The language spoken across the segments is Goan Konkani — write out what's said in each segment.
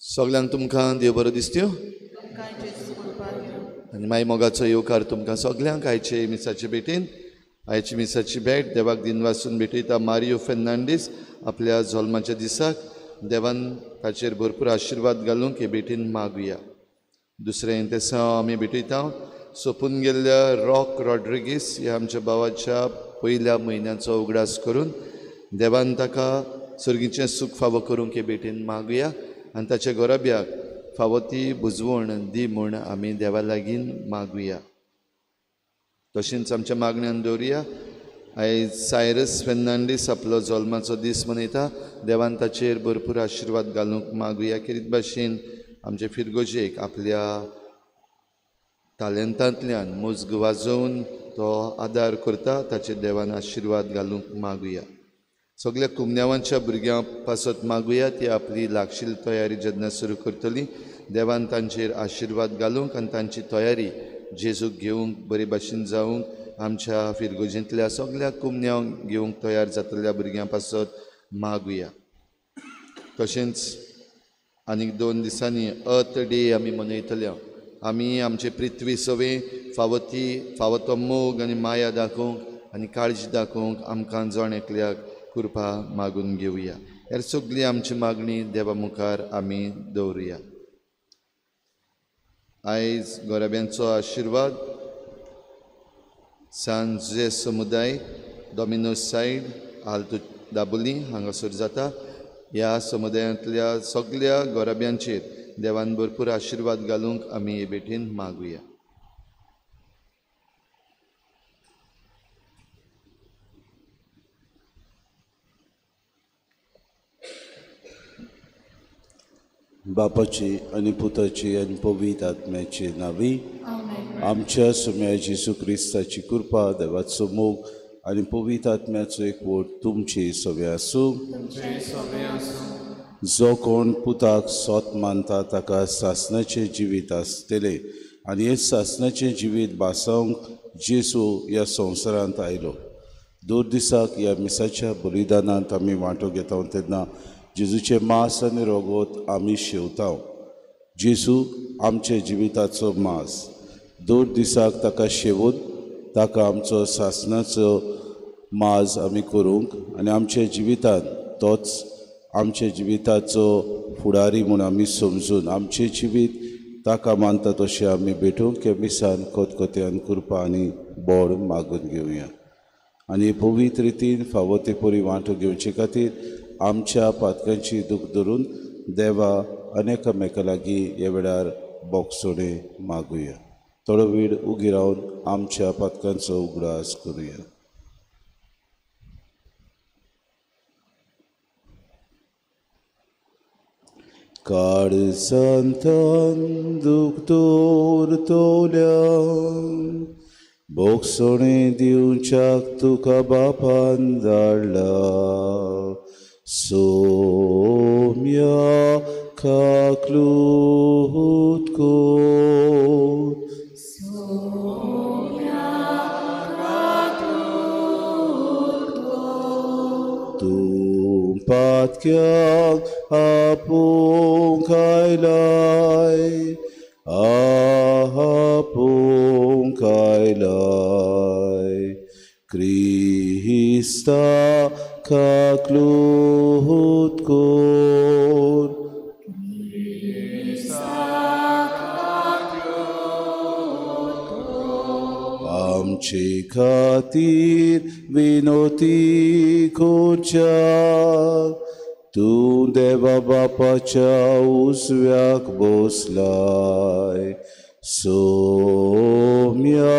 सगल्यांक तुमकां देव बरो दिसत्यो आनी माय मोगाचो येवकार तुमकां सगल्यांक आयचे मिसाचे भेटीन. आयची मिसाची भेट देवाक दिनवासून भेटयता मारियो फेर्नांडीस आपल्या जल्माच्या दिसाक. देवान ताचेर भरपूर आशिर्वाद घालूंक हे भेटीन मागुया. दुसरें तेसांव आमी भेटयता सोंपून गेल्ल्या रॉक रॉड्रिगीस ह्या आमच्या भावाच्या पयल्या म्हयन्याचो उगडास करून देवान ताका सर्गीचें सूख फावो करूंक हे भेटीन मागुया आनी ताच्या गोरब्याक फावो ती बुजवण दी म्हूण आमी देवा लागीं मागुया. तशेंच आमच्या मागण्यान दवरुया आयज सायरस फेर्नांडीस आपलो जल्माचो दीस मनयता. देवान ताचेर भरपूर आशिर्वाद घालूंक मागुया. खेरीत भाशेन आमचे फिरगोजेक आपल्या तालेंतांतल्यान मुज्ग वाजोवन तो आदार करता, ताचेर देवान आशिर्वाद घालूंक मागुया. सगल्या कुमन्यावांच्या भुरग्यां पासत मागुया ती आपली लागशील तयारी जेन्ना सुरू करतली देवान तांचेर आशिर्वाद घालूंक आनी तांची तयारी जेजूक घेवंक बरे भाशेन जावंक आमच्या फिरगोजेंतल्या सगल्या कुमन्यांक घेवंक तयार जातल्या भुरग्यां पासत मागुया. तशेंच आनीक 2 दिसांनी अर्थ डे आमी मनयतले. आमी आमचे पृथ्वी सवे फावो ती फावो तो मोग आनी माया दाखोवंक आनी काळजी दाखोवंक आमकां जण एकल्याक कृपा मागून घेवया. ह्या सगळी आमची मागणी देवा मुखार आमी दवरुया. आयज गोराब्यांचो आशिर्वाद सान जुझे समुदाय डॉमिनोज सायड आल्तो दाबोली हांगासर जाता. ह्या समुदायांतल्या सगल्या गोराब्यांचेर देवान भरपूर आशिर्वाद घालूंक आमी हे भेटीन मागुया. बापाची आनी पुताची आनी पवित्र आत्म्याची नावी. आमच्या सुम्या जेजू क्रिस्ताची कृपा, देवाचो मोग आनी पवित्र आत्म्याचो एकवट तुमची सवे आसूं. जो कोण पुताक सोत मानता ताका सासणाचें जिवीत आसतलें आनी हें सासणाचें जिवीत भासोवंक जेजू ह्या संवसारांत आयलो. दर दिसाक ह्या मिसाच्या बलिदानांत आमी वांटो घेता तेन्ना जेजूचें मांस आनी रगत आमी शेवता. जेजू आमच्या जिविताचो मांस. दर दिसाक ताका शेवून ताका आमचो सासणाचो माज आमी करूंक आनी आमच्या जिवितांत तोच आमच्या जिविताचो फुडारी म्हूण आमी समजून आमचें जिवीत ताका मानता तशें आमी भेटूंक ह्या मिसान खतखत्यान कृपा आनी बोड मागून घेवया आनी पवित्र रितीन फावो ते परी वांटो घेवचे खातीर आमच्या पातकांची दूख धरून देवा आनी एकामेका लागीं ह्या वेळार बोगसोणे मागुया. थोडो वेळ उगी रावन आमच्या पातकांचो उगडास करुया. काळजांतल्यान दूख दवरतल्या बोगसोणे दिवच्याक तुका बापान धाडला. सोम्या काकलूत कोर, सोम्या काकलूत कोर, तूं पातक्याक आपोवंक आयलाय, आपोवंक आयलाय. क्रिस्तान क्रिस्ता काकलूत कोर. आमचे खातीर विनोती कोरच्या तूं देवा बापाच्या उजव्याक बसलाय. सोम्या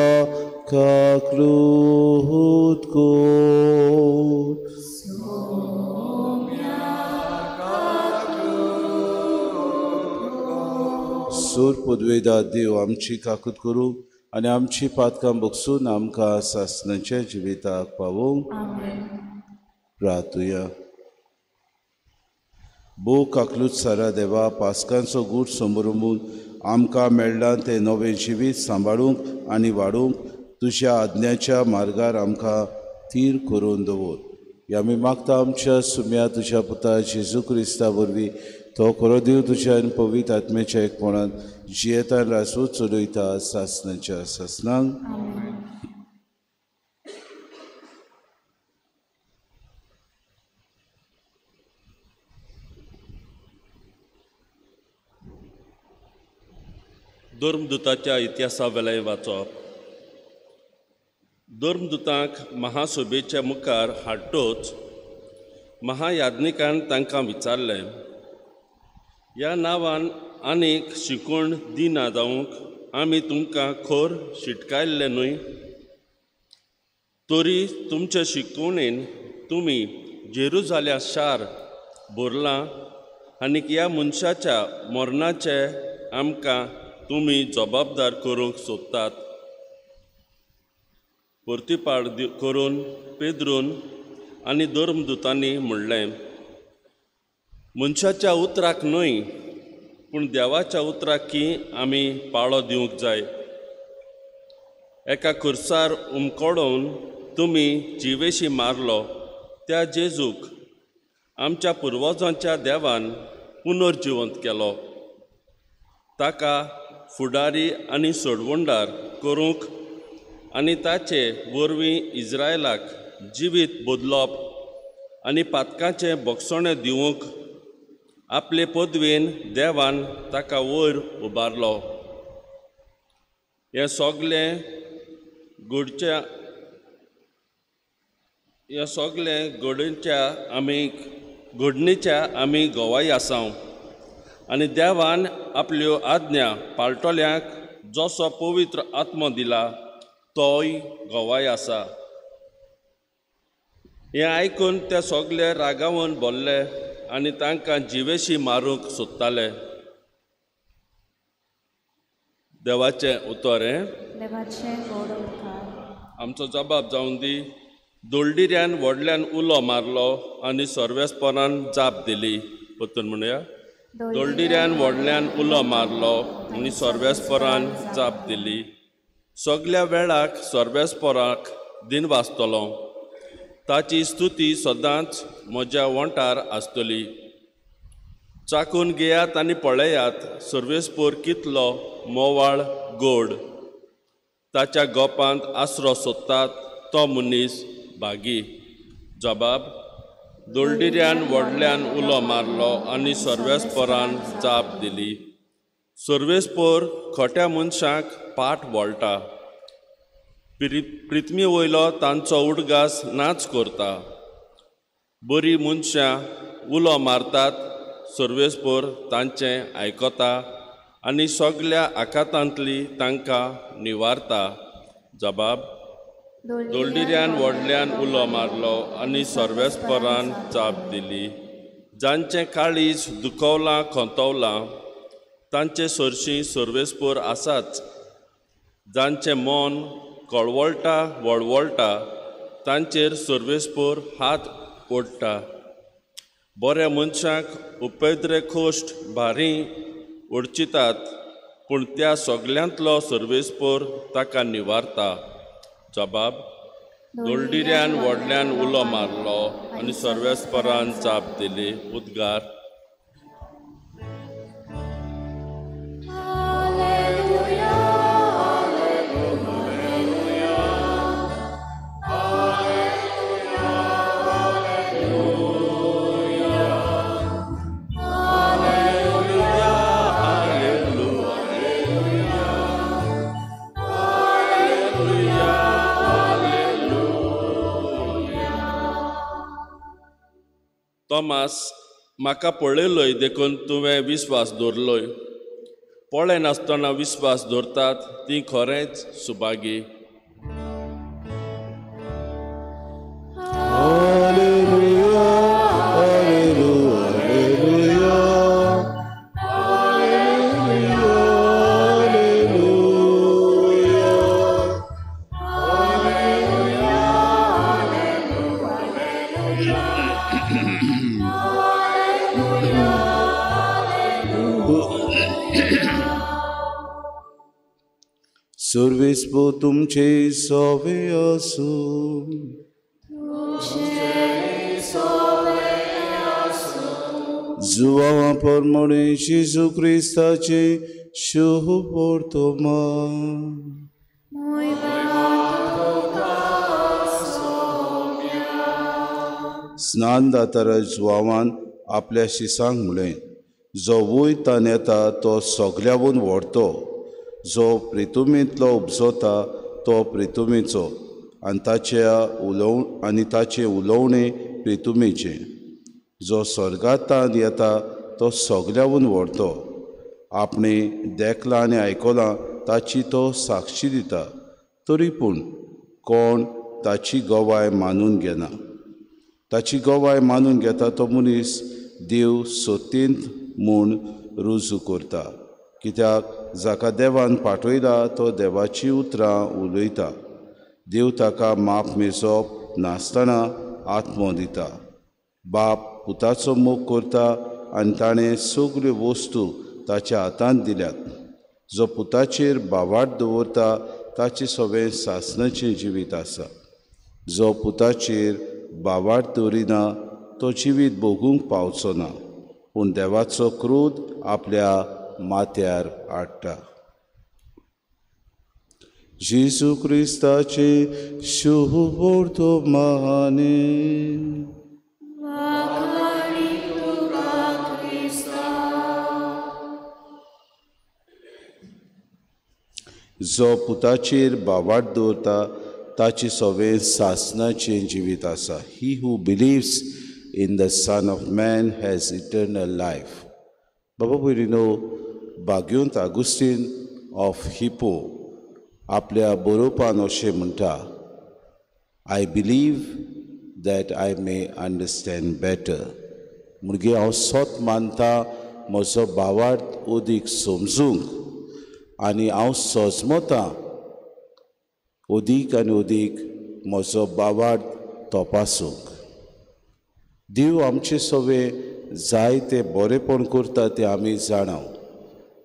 काकलूत कोर. सूर पदवेदा देव आमची काकूत करूं आनी आमची पातकां बगसून आमकां सासणाच्या जिविताक पावोवंक. प्रार्थुया. भोव काकलूत सारा देवा, पास्कांचो गूट समरुमून आमकां मेळ्ळां तें नवें जिवीत सांबाळूंक आनी वाडोवंक तुज्या आज्ञाच्या मार्गार आमकां थीर करून दवर. ह्या आमी मागता आमच्या सुम्या तुज्या पुता जेजू क्रिस्ता वरवीं, तो खरो देव तुज्या आनी पवित्र आत्म्याच्या एकपणान जियेतान रासो चलयता सासणाच्या सासणांक. धर्मदूताच्या इतिहासा वेल्यान वाचप. धर्मदूतांक महासभेच्या मुखार हाडटोच महायाज्ञिकान तांकां विचारलें, ह्या नांवान आनीक शिकवण दिना जावंक आमी तुमकां खोर शिटकायल्लें न्हय? तरी तुमचे शिकवणेन तुमी जेरुजाल्या शार भरलां आनीक ह्या मनशाच्या मरणाचे आमकां तुमी जबाबदार करूंक सोदतात. परतीपाड करून पेद्रून आनी धर्मदूतांनी म्हणलें, मनशाच्या उतराक न्हय पूण देवाच्या उतराक की आमी पाळो दिवंक जाय. एका खुर्सार उमकोडोवन तुमी जिवेशी मारलो त्या जेजूक आमच्या पुर्वजांच्या देवान पुनर्जिवंत केलो. ताका फुडारी आनी सोडवणदार करूंक आनी ताचे वरवीं इज्रायलाक जिवीत बदलप आनी पातकाचें बक्षणें दिवंक आपले पदवेन देवान ताका वयर उबारलो. हें सगलें घडच्या हें सगलें घडणच्या आमी घडणीच्या आमी गवाय आसाव आनी देवान आपल्यो आज्ञा पाळटल्यांक जसो पवित्र आत्मो दिला तोय गवाय आसा. हें आयकून ते सगले रागावन भरले आनी तांकां जिवेशी मारूंक सोदताले. देवाचें उतर हें. देवाचें गोड उपकार. आमचो जबाब जावन दी. दोलडिऱ्यान व्हडल्यान उलो मारलो आनी सर्वेस्परान जाप दिली. परतून म्हणया. दोलडिऱ्यान व्हडल्यान उलो मारलो आनी सर्वेस्परान जाप दिली. सगल्या वेळाक सर्वेस्पराक दिनवासतलो, ताची स्तुती सदांच म्हज्या वंठार आसतली. चाकून घेयात आनी पळयात सर्वेस्पर कितलो मोवाळ गोड. ताच्या गोपांत आसरो सोदतात तो मनीस भागी. जबाब. दोलडिऱ्यान व्हडल्यान उलो मारलो आनी सर्वेस्परान जाप दिली. सर्वेस्पर खोट्या मनशांक पाठ वळटा, पृथ्वी वयलो तांचो उडगास नाच करता. बरीं मनशां उलो मारतात, सर्वेस्पर तांचें आयकता आनी सगल्या आखातांतली तांकां निवारता. जबाब. दोलडिऱ्यान व्हडल्यान उलो मारलो आनी सर्वेस्परान जाप दिली. जांचें काळीज दुखवलां खंतवलां तांचे सरशीं सर्वेस्पर आसाच. जांचें मन कळवळटा वळवळटा तांचेर सर्वेस्पर हात ओडटा. बऱ्या मनशांक उपेद्रे खोश्ट भारी ओडचितात पूण त्या सगल्यांतलो सर्वेस्पर ताका निवारता. जबाब. दोलडिऱ्यान व्हडल्यान उलो मारलो आनी सर्वेस्परान जाप दिली. उद्गार. तोमास, म्हाका पळयलोय देखून तुवें विस्वास दवरलोय. पळयनासतना विस्वास दवरतात ती खरेंच सुभागी. सर्वेस्पो तुमचे सोवे आसूं. जुवां परमणे जेजू क्रिस्ताचे शुभ वर्तमान. स्नान दातारा जुवान आपल्या शिसांक म्हणलें, जो वयतान येता तो सगल्यावून व्हरतो, जो प्रितुमींतलो उपजता तो प्रितुमीचो आनी ताचें उलोवणें प्रितुमीचें. जो स्वर्गांतान येता तो सगल्यावून व्हरतो, आपणें देखलां आनी आयकलां ताची तो साक्षी दिता, तरी पूण कोण ताची गवाय मानून घेना. ताची गवाय मानून घेता तो मनीस देव सतींत म्हूण रुजू करता, कित्याक जाका देवान पाठयला तो देवाची उतरां उलयता. देव ताका माप मेजप नासतना आत्मो दिता. बाप पुताचो मोग करता आनी ताणें सगल्यो वस्तू ताच्या हातांत दिल्यात. जो पुताचेर भावार्थ दवरता ताचें सगळें सासणाचें जिवीत आसा. जो पुताचेर भावार्थ दवरिना तो जिवीत भोगूंक पावचो ना, पूण देवाचो क्रोध आपल्या माथ्यार हाडटा. जेजू क्रिस्ताचे शुभ वर्तमाने. जो पुताचेर भावार्थ दवरता ताचें सगळें सासणाचें जिवीत आसा. He who believes in the son of man has eternal life. बाबा भयणीनो, भाग्योंत आगुस्तीन ऑफ हिपो आपल्या बरोवपान अशें म्हणटा, I believe that I may understand better. म्हणगे हांव सत मानता म्हजो भावार्थ अदीक समजूंक आनी हांव सजमतां अदीक आनी अदीक म्हजो भावार्थ तपासूंक. देव आमचे सवे जायते बरेपण करता तें आमी जाणा,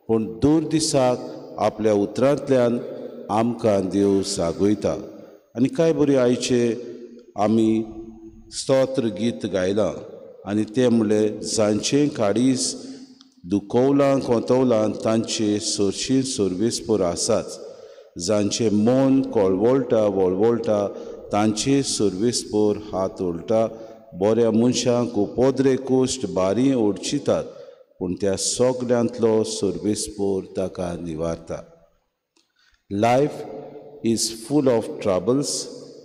पूण दूर दिसाक आपल्या उतरांतल्यान आमकां देव जागयता. आनी कांय बरी आयचे आमी स्तोत्र गीत गायलां आनी तें म्हणलें, जांचें काळीज दुखवलां कोंतवलां तांचे सरशी सर्वेस्पोर आसाच, जांचें मन कळवळटा वळवळटा तांचे सर्वेस्पोर हात ओडटा. बऱ्या मनशांक उपद्रे कोश्ट बारी ओडचितात, पूण त्या सगल्यांतलो सर्वेस्पोर ताका निवारता. Life is full of troubles,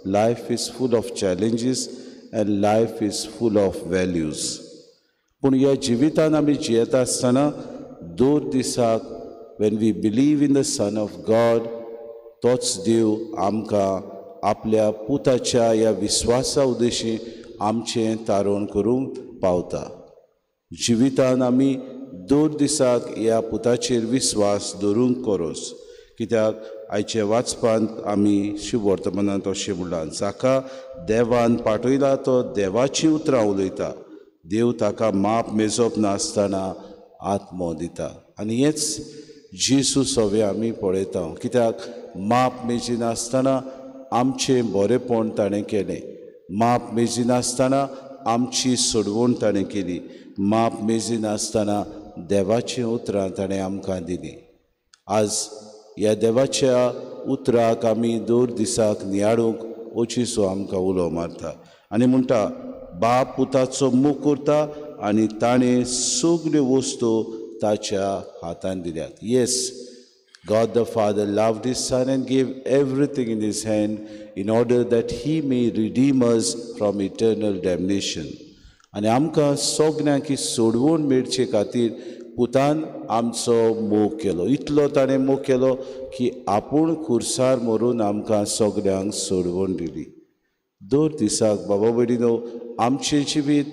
life is full of challenges and life is full of values. पूण ह्या जिवितान आमी जियेता आसतना दर दिसाक when we believe in the son of God, तोच देव आमकां आपल्या पुताच्या ह्या विस्वासा उद्देशी आमचें तारण करूंक पावता. जिवितान आमी दर दिसाक ह्या पुताचेर विस्वास दवरूंक करोस, कित्याक आयच्या वाचपांत आमी शिववर्तमानांत अशें म्हणलां, जाका देवान पाठयला तो देवाचीं उतरां उलयता, देव ताका माप मेजप नासतना आत्मो दिता. आनी हेंच जेजू सवे आमी पळयता, कित्याक माप मेजिनासतना आमचें बरेपण ताणें केलें, माप मेजिनासतना आमची सोडवण ताणें केली, माप मेजिनासतना देवाचीं उतरां ताणें आमकां दिलीं. आज ह्या देवाच्या उतराक आमी दर दिसाक नियाळूंक ओचीसो आमकां उलो मारता आनी म्हणटा, बाप पुताचो मोग करता आनी ताणें सगल्यो वस्तू ताच्या हातान दिल्यात. Yes, God the Father loved His Son and gave everything in His hand in order that He may redeem us from eternal damnation. आनी आमकां सगळ्यांक सोडवण मेळचे खातीर पुतान आमचो मोग केलो. इतलो ताणें मोग केलो की आपूण खुर्सार मरून आमकां सगळ्यांक सोडवण दिली. दर दिसाक बाबा भयणीनो आमचें जिवीत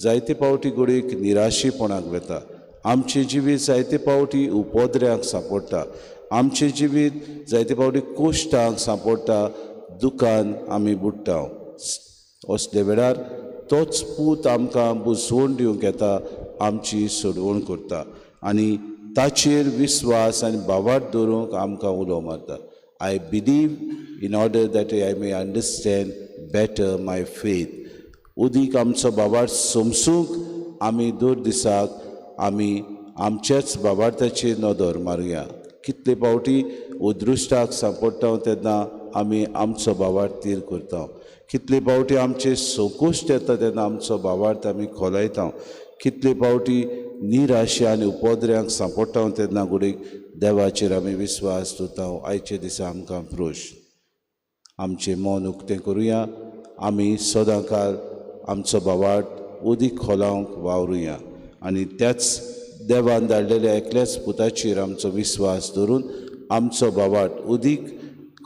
जायते फावटी घडयेक निराशेपणाक वता, आमचें जिवीत जायते फावटी उपद्र्यांक सांपडटा, आमचें जिवीत जायते फावटी कोश्टांक सांपडटा, दुकान आमी बुडटा. असले वेळार तोच पूत आमकां बुजवण दिवंक येता, आमची सोडवण करता आनी ताचेर विस्वास आनी भावार्थ दवरूंक आमकां उलो मारता. I believe in order that I may understand better my faith. उदीक आमचो भावार्थ समजूंक आमी दर दिसाक आमी आमच्याच भावार्थाचेर नदर मारुया. कितले फावटी अदृश्टाक सांपडटा तेन्ना आमी आमचो भावार्थ तीर करता, कितले फावटी आमचे संकोश्ट येता तेन्ना आमचो भावार्थ आमी खोलायता, कितले फावटी निराशे आनी उपद्र्यांक सांपडटा तेन्ना घडयेक देवाचेर आमी विस्वास दवरता. आयचे दिसा आमकां प्रश्न आमचें मन उक्तें करुया, आमी सदांकाळ आमचो भावार्थ उदीक खोलावंक वावरुया आनी त्याच देवान धाडलेल्या एकल्याच पुताचेर आमचो विस्वास दवरून आमचो भावार्थ उदीक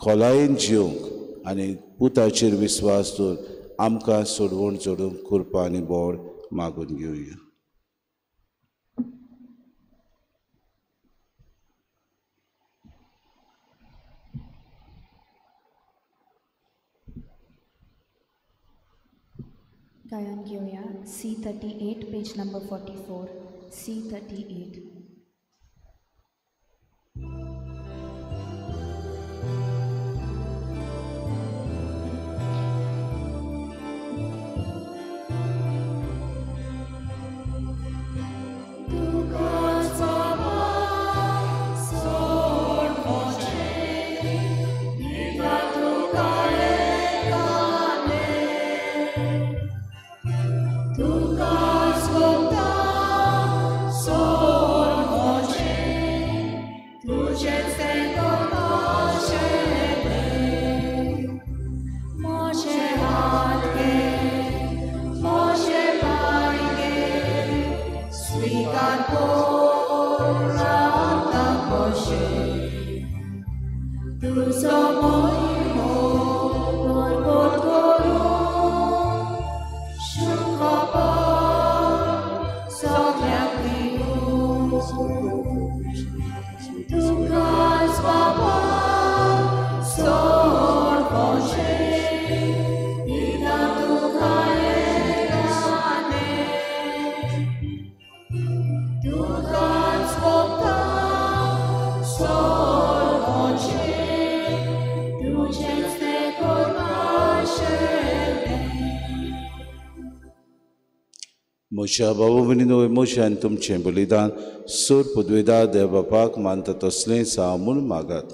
खोलायेन जिवंक आनी पुताचेर विस्वास दवरून आमकां सोडवण जोडूंक कृपा आनी बोड मागून घेवया. गायन घेवया C38 page number 44 C38. म्हज्या बाबा भयणीनो, म्हजें आनी तुमचें बलिदान सोर पदवेदार देव बापाक मानता तसलें हांव म्हूण मागात.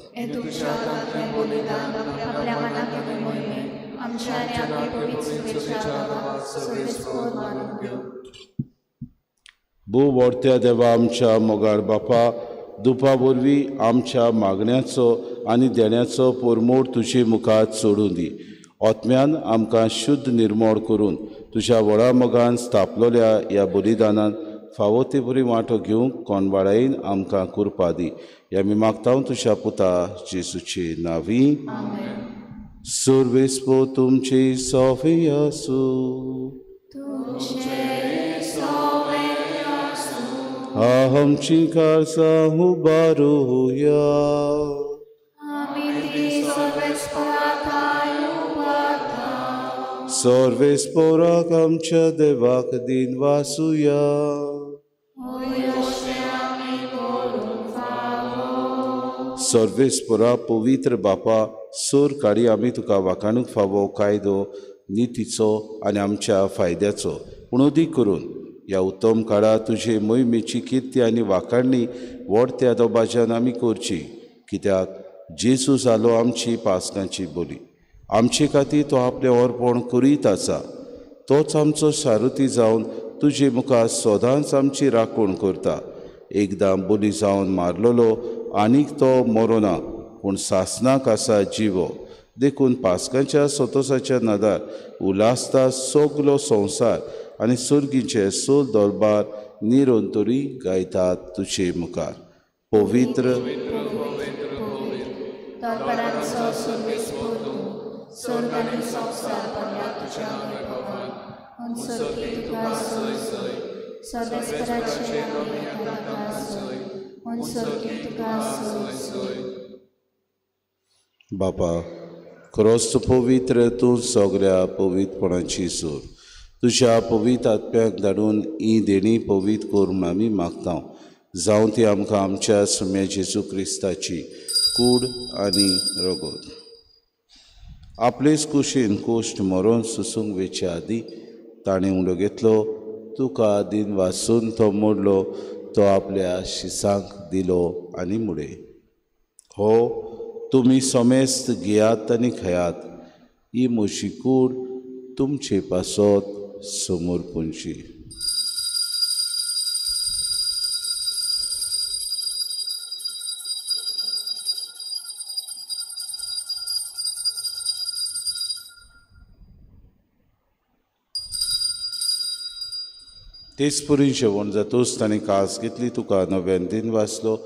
भोव व्हडत्या देवा आमच्या मोगाळ बापा, दुपा वरवीं आमच्या मागण्याचो आनी देण्याचो पोरमोड तुजे मुखार चडूं दी. आत्म्यान आमकां शुद्ध निर्मोळ करून तुज्या व्हडा मोगान स्थापलोल्या ह्या बलिदानान फावो ते बरी वांटो घेवंक कोणवाडायेन आमकां कृपा दी. ह्या आमी मागता तुज्या पुता जेजूचे नांवी. सर्वेस्पो तुमचे सोफे आसूं. आमची काळजां उबारुया. सर्वेस्पोराक आमच्या देवाक दिन वासुया. सर्वेस्पोरा पवित्र बापा, सोर काडी आमी तुका वाखाणूंक फावो कायदो नितीचो आनी आमच्या फायद्याचो, पूण अदीक करून ह्या उत्तम काळार तुजे मोहिमेची किर्ती आनी वाखाणणी व्हड त्या दोबाज्यान आमी करची. कित्याक जेजू जालो आमची पासकांची बोली, आमचे खातीर तो आपलें अर्पण करीत आसा. तोच आमचो सारथी जावन तुजे मुखार सदांच आमची राखण करता. एकदां बोली जावन मारलेलो आनीक तो मरोना, पूण सासणाक आसा जिवो. देखून पासकांच्या सोतोसाच्या नादार उल्हासता सगलो संवसार आनी सर्गीचे सोल दरबार निरंतरी गायतात तुजे मुखार. पवित्र बापा, खरोच तूं पवित्र, तूं सगळ्या पवित्रपणाची सूर. तुज्या पवित्र आत्म्याक धाडून ही देणी पवित्र कर म्हूण आमी मागता. जावं ती आमकां आमच्या सुम्या जेजू क्रिस्ताची कूड आनी रगत. आपलेच कुशीन कोश्ट मरोन सुसूंक वेचे आदीं ताणें उंडो घेतलो, तुका दिन वासून तो मोडलो, तो आपल्या शिसांक दिलो आनी मुडे, हो तुमी समेस्त घेयात आनी खेयात, ही म्हजी कूड तुमचे पासत समोर पुंची. तेच पुरी जेवण जातूच ताणें कास घेतली, तुका नव्यान दिन वाचलो,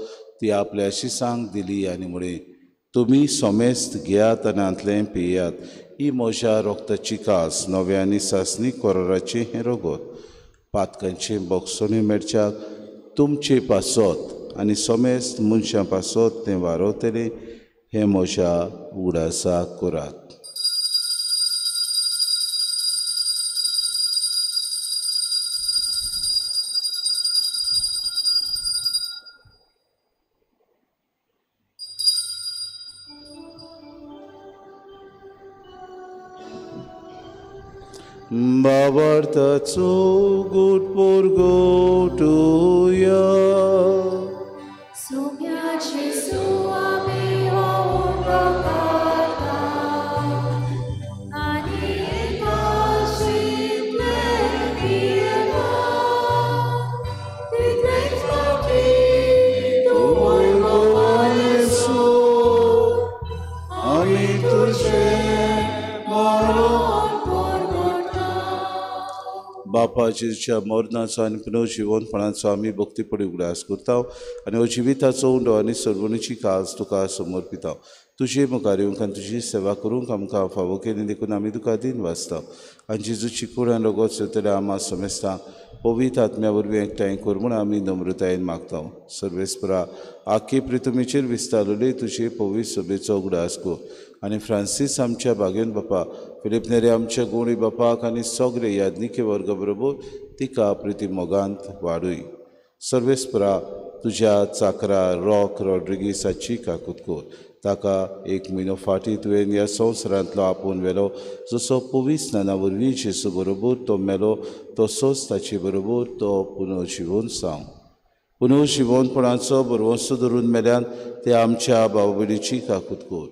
ती आपल्या शिसांक दिली आनी म्हळें, तुमी समेस्त घेयात आनी हांतलें पियात, ही म्हज्या रोगताची कास, नव्या आनी सासणी कोराराचें हें रगत, पातकांचें बोगसणें मेळच्याक तुमचे पासत आनी समेस्त मनशां पासत तें वारवतलें, हें म्हज्या उगडासाक करात. बाबार्थाचो गुट पोरगोटुया बापा जेजूच्या मरणाचो आनी पुनर्जिवनपणाचो आमी भक्तीपणी उगडास करता आनी हो जिविताचो उंडो आनी सर्वणीची काज तुका समर्पिता. तुजे मुखार येवंक आनी तुजी सेवा करूंक आमकां फावो केली देखून आमी तुका दिन वाचता आनी जेजूची कूड आनी रगत सोदतल्या आमा समेस्तां पवित्र आत्म्या वरवीं एकठांय कर म्हूण आमी नम्रतायेन मागता. सर्वेस्परा आखी प्रितुमीचेर विस्तारलेली तुजे पवित्र सभेचो उगडास कर आनी फ्रांसीस आमच्या बागेन बापा, फिलीप नेरे आमच्या गोणी बापाक आनी सगळे याज्ञिके वर्ग बरोबर तिका प्रिती मोगांत वाडूय. सर्वेस्परा तुज्या चाकरा रॉक रॉड्रिगीसाची काकूत कर, ताका एक म्हयनो फाटीं तुवें ह्या संवसारांतलो आपोवन व्हेलो, जसो पवित्र स्नाना वरवीं जेजू बरोबर तो मेलो तसोच ताचे बरोबर तो पुनर्जिवन जावं. पुनर्जिवनपणाचो भरवंसो धरून मेल्यान ते आमच्या भाव भयणीची काकूत कर,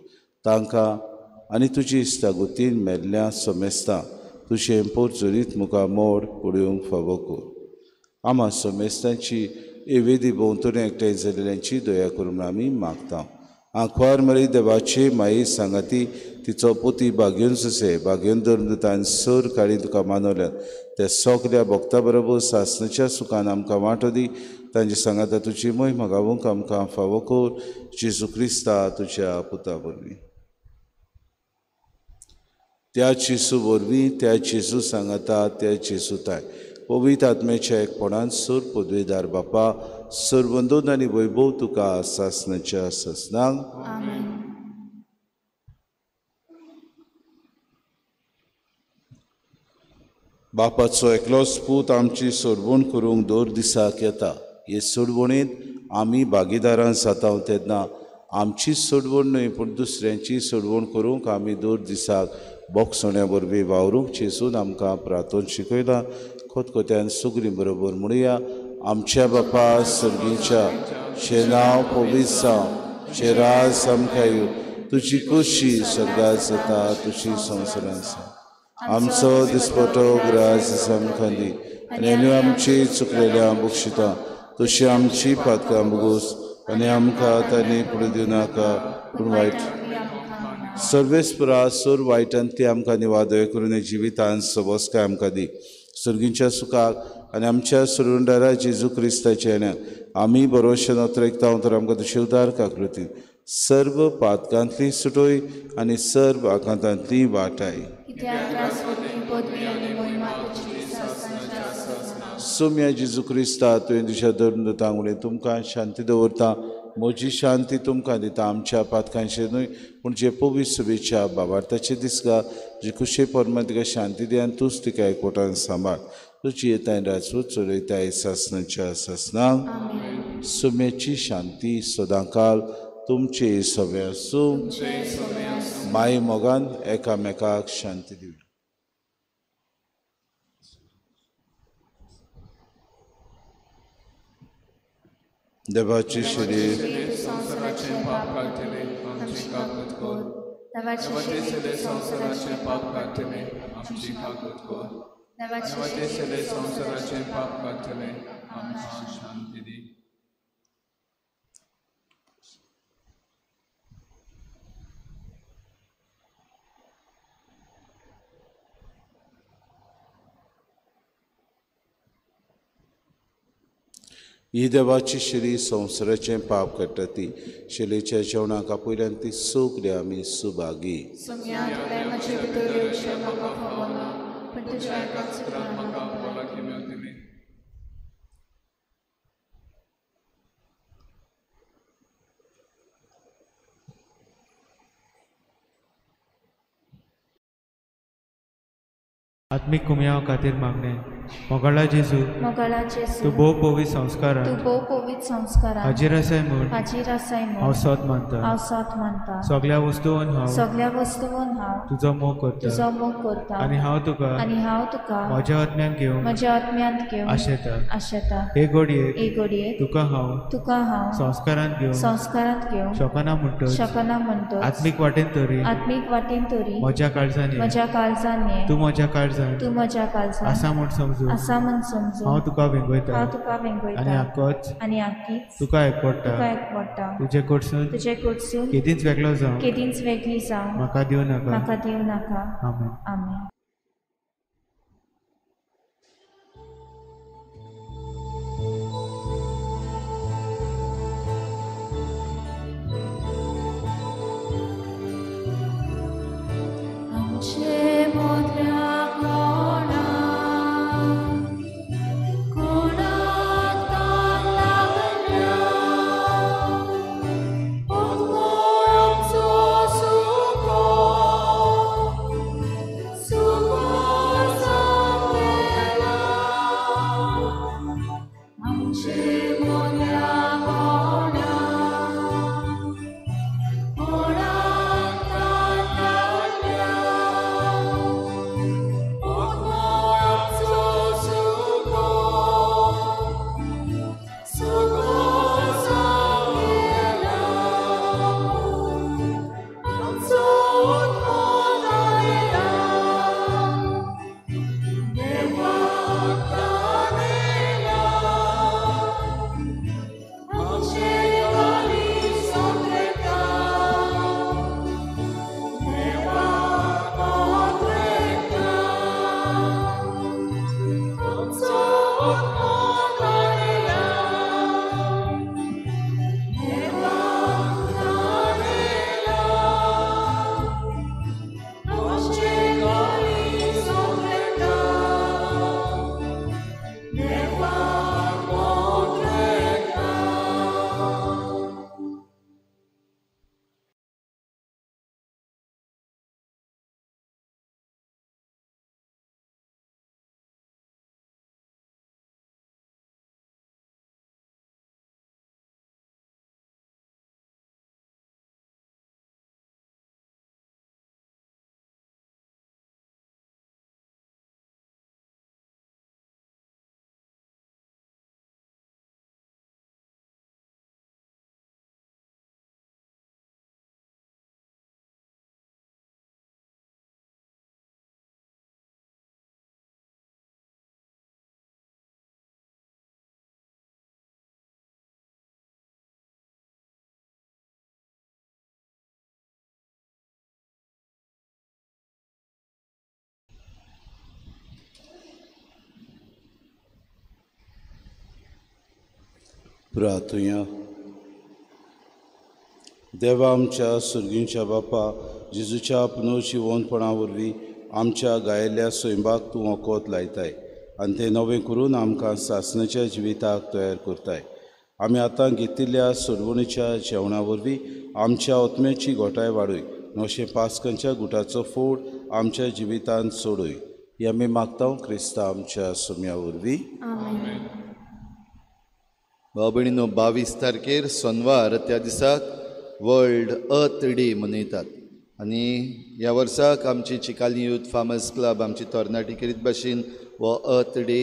तांकां आनी तुजी इश्टागतीन मेल्ल्या समेस्तां तुजें पोरचोरीत मुखार मोड पळोवंक फावो कर. आमा समेस्तांची एवेदी भोंवतणी एकठांय जाल्ल्यांची दया करून आमी मागता. आंकवार मरी देवाचे माई सांगाती तिचो पोती बागेवन सुसे बागेवन धर्मदूतान सर काळी तुका मानवल्यात त्या सगल्या भक्ता बरोबर सासणाच्या सुखान आमकां वांटो दी. तांचे सांगाता तुजी मोहीम गावोवंक आमकां फावो कर, जेजू क्रिस्ता तुज्या पुता वरवीं. त्या जेजू वरवीं, त्या जेजू सांगाता, त्या जेजू ताय पवित्र आत्म्याच्या एकपणान सूर पदवेदार बापा सर्वंदोन आनी वैभव तुका सासणाच्या सासणाक. बापाचो एकलोच पूत आमची सोडवण करूंक दर दिसाक येता. हे सोडवणेंत आमी भागीदारां जाता तेन्ना आमची सोडवण न्हय पूण दुसऱ्यांची सोडवण करूंक आमी दर दिसाक बोगसण्या वरवीं वावरूंक जेजून आमकां प्रार्थन शिकयला. खोतखोत्यान सुगरी बरोबर म्हणुया, आमच्या बापा सर्गीच्या तुजें नांव पवित्र जावं, तुजें राज आमकां येवं, तुजी खोशी स्वर्गांत जाता तशी संवसारांत जावं. आमचो दिसपटो ग्रास आमकां दी आनी आमी आमची चुकलेल्या बक्षिता तशी आमची पातकां भोगोस आनी आमकां तांणी फुडें दिवं नाका पूण वायट. सर्वेस्परा सोर वायटांतली आमकां निवादय करून जिवितान सबसकाय आमकां दी. सर्गींच्या सुखाक आनी आमच्या सुरुंडारा जेजू क्रिस्ताच्या येण्याक आमी बरोवशे नोत्रेकता तर आमकां तुजे उदार काकृतीन सर्व पातकांतली सुटोय आनी सर्व आकांतांतली वाटाय. सोम्या जेजू क्रिस्ता तुवें तुज्या धर्मदूतांक उलय तुमकां शांती दवरता, म्हजी शांती तुमकां दिता. आमच्या पातकांचेर न्हय पूण जे पवित्र शुभेच्छा बाबार्थाचे दिसगा जे कुशे परमा तिका शांती दी आनी तूंच तिका एकवटान सांबाळ. तुजी येताय राजवट चलयताय सासणाच्या सासणाक. सुम्याची शांती सदांकाल तुमचे सगळे आसूं. माई मोगान एकामेकाक शांती दिवया. देवाचे शरीर संवसाराचें पाप काडटलें आमची काकूत कर. देवाचे शरीर संवसाराचें पाप काडटलें आमची काकूत कर. देवाचे शरीर संवसाराचें पाप काडटलें आमकां शांती दी. ही देवाची शरीर संवसाराचें पाप काडटा ती शैलेच्या जेवणाक आपयल्यान ती सगळी आमी सुभागी. आत्मीक कुमयाव खातीर मागणें. मोगाळा जेजू, तूं भोव पवित्र संस्कारान हाजीर आसाय म्हूण हांव सोत मानता. सगळ्या वस्तून हांव तुजो मोग करता आनी हांव तुका म्हज्या आत्म्यांत घेवंक आशेता. हे घडयेक तुका हांव संस्कारांत घेवंक शकना म्हणटच आत्मीक वाटेन तरी म्हज्या काळजान ये, तूं म्हज्या काळजान आसा म्हूण समजून हांव तुका वेंगयता आनी आकीच तुका एकवटा. तुजे कडसून केदींच वेगळो जावं म्हाका दिवं नाका. आमेन. आमेन. So प्रार्थुया. देवा आमच्या सुर्गींच्या बापा, जेजूच्या पुनर्जिवनपणा वरवीं आमच्या गायिल्ल्या सैमाक तूं वखद लायताय आनी तें नवें करून आमकां सासणाच्या जिविताक तयार करताय. आमी आतां घेतिल्ल्या सोडवणीच्या जेवणा वरवीं आमच्या आत्म्याची घोटाय वाडय, 905 पास्कांच्या गुटाचो फोड आमच्या जिवितांत सोडय. ही आमी मागता क्रिस्ता आमच्या सोम्या वरवीं. भाव भयणीनो, 22 तारखेर सोनवार त्या दिसाक वर्ल्ड अर्थ डे मनयतात आनी ह्या वर्साक आमची चिकाली यूथ फार्मर्स क्लब आमची तरणाटी खेरीत भाशेन हो अर्थ डे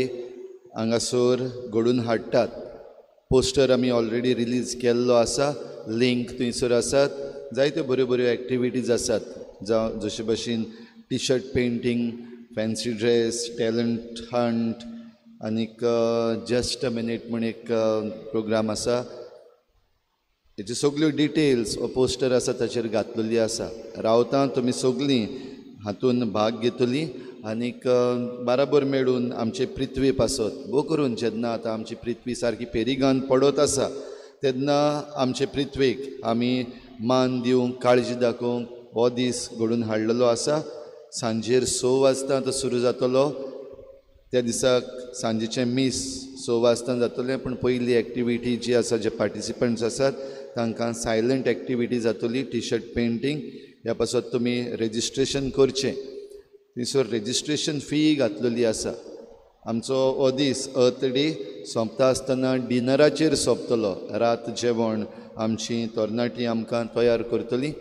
हांगासर घडून हाडटात. पोस्टर आमी ऑलरेडी रिलीज केल्लो आसा, लिंक थंयसर आसात. जायत्यो बऱ्यो बऱ्यो एक्टिविटीज आसात, जावं जशे भाशेन T shirt painting, fancy dress, talent hunt आनीक जस्ट अ मिनीट म्हूण एक प्रोग्राम आसा. हेच्यो सगल्यो डिटेल्स हो पोस्टर आसा ताचेर घातलेली आसा. रावता तुमी सगलीं हातून भाग घेतली आनीक बाराबर मेळून आमचे पृथ्वी पासत भोव करून जेन्ना आतां आमची पृथ्वी सारकी पेरिगान पडत आसा तेन्ना आमचे पृथ्वेक आमी मान दिवंक, काळजी दाखोवंक हो दीस घडून हाडलेलो आसा. सांजेर 6 वाजता तो सुरू जातलो. त्या दिसाक सांजेचें मीस 6 वाजता जातलें, पूण पयली एक्टिविटी जी आसा, जे पार्टिसिपंट्स आसात तांकां सायलंट एक्टिविटी जातली, टी शर्ट पेंटींग. ह्या पासत तुमी रेजिस्ट्रेशन करचें. थंयसर रेजिस्ट्रेशन फी घातलेली आसा. आमचो हो दीस अर्थ डे सोंपता आसतना डिनराचेर सोंपतलो. रात जेवण आमची तरणाटी आमकां तयार करतली.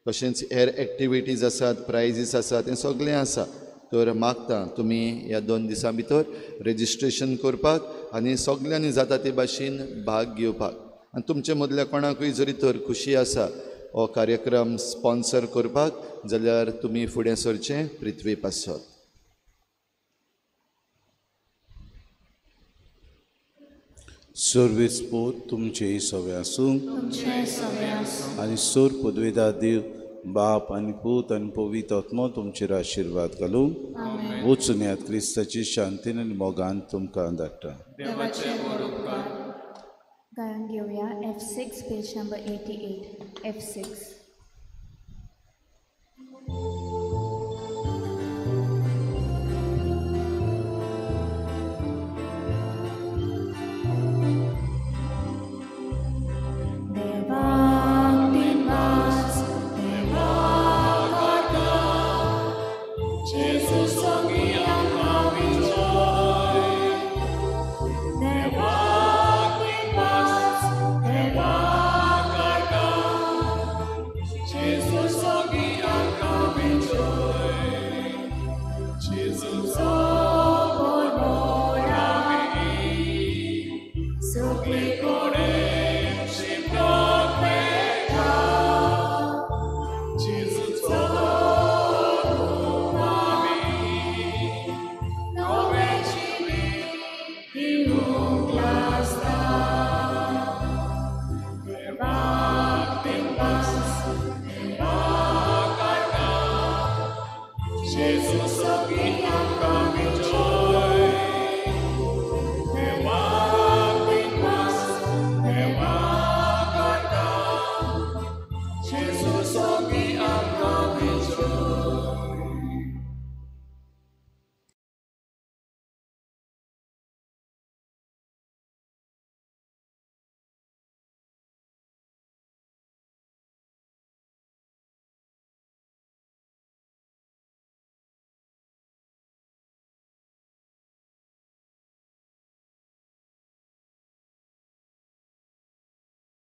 तशेंच हेर एक्टिविटीज आसात, प्रायजीस आसात, हें सगळें आसा. तर मागता तुमी ह्या 2 दिसां भितर रेजिस्ट्रेशन करपाक आनी सगल्यांनी जाता ते भाशेन भाग घेवपाक. आनी तुमचे मदल्या कोणाकूय जरी तर खुशी आसा हो कार्यक्रम स्पॉन्सर करपाक जाल्यार तुमी फुडें सरचें पृथ्वी पासत. सर्वेस पोत तुमचेय सवे आसूं आनी सोर पदवेदार देव बाप आनी पूत आनी पवित्र आत्मो तुमचेर आशिर्वाद घालूं. वचून यात क्रिस्ताची शांतीन आनी मोगान तुमकां धाडटा. गायन घेवया F6 page number 88 F6.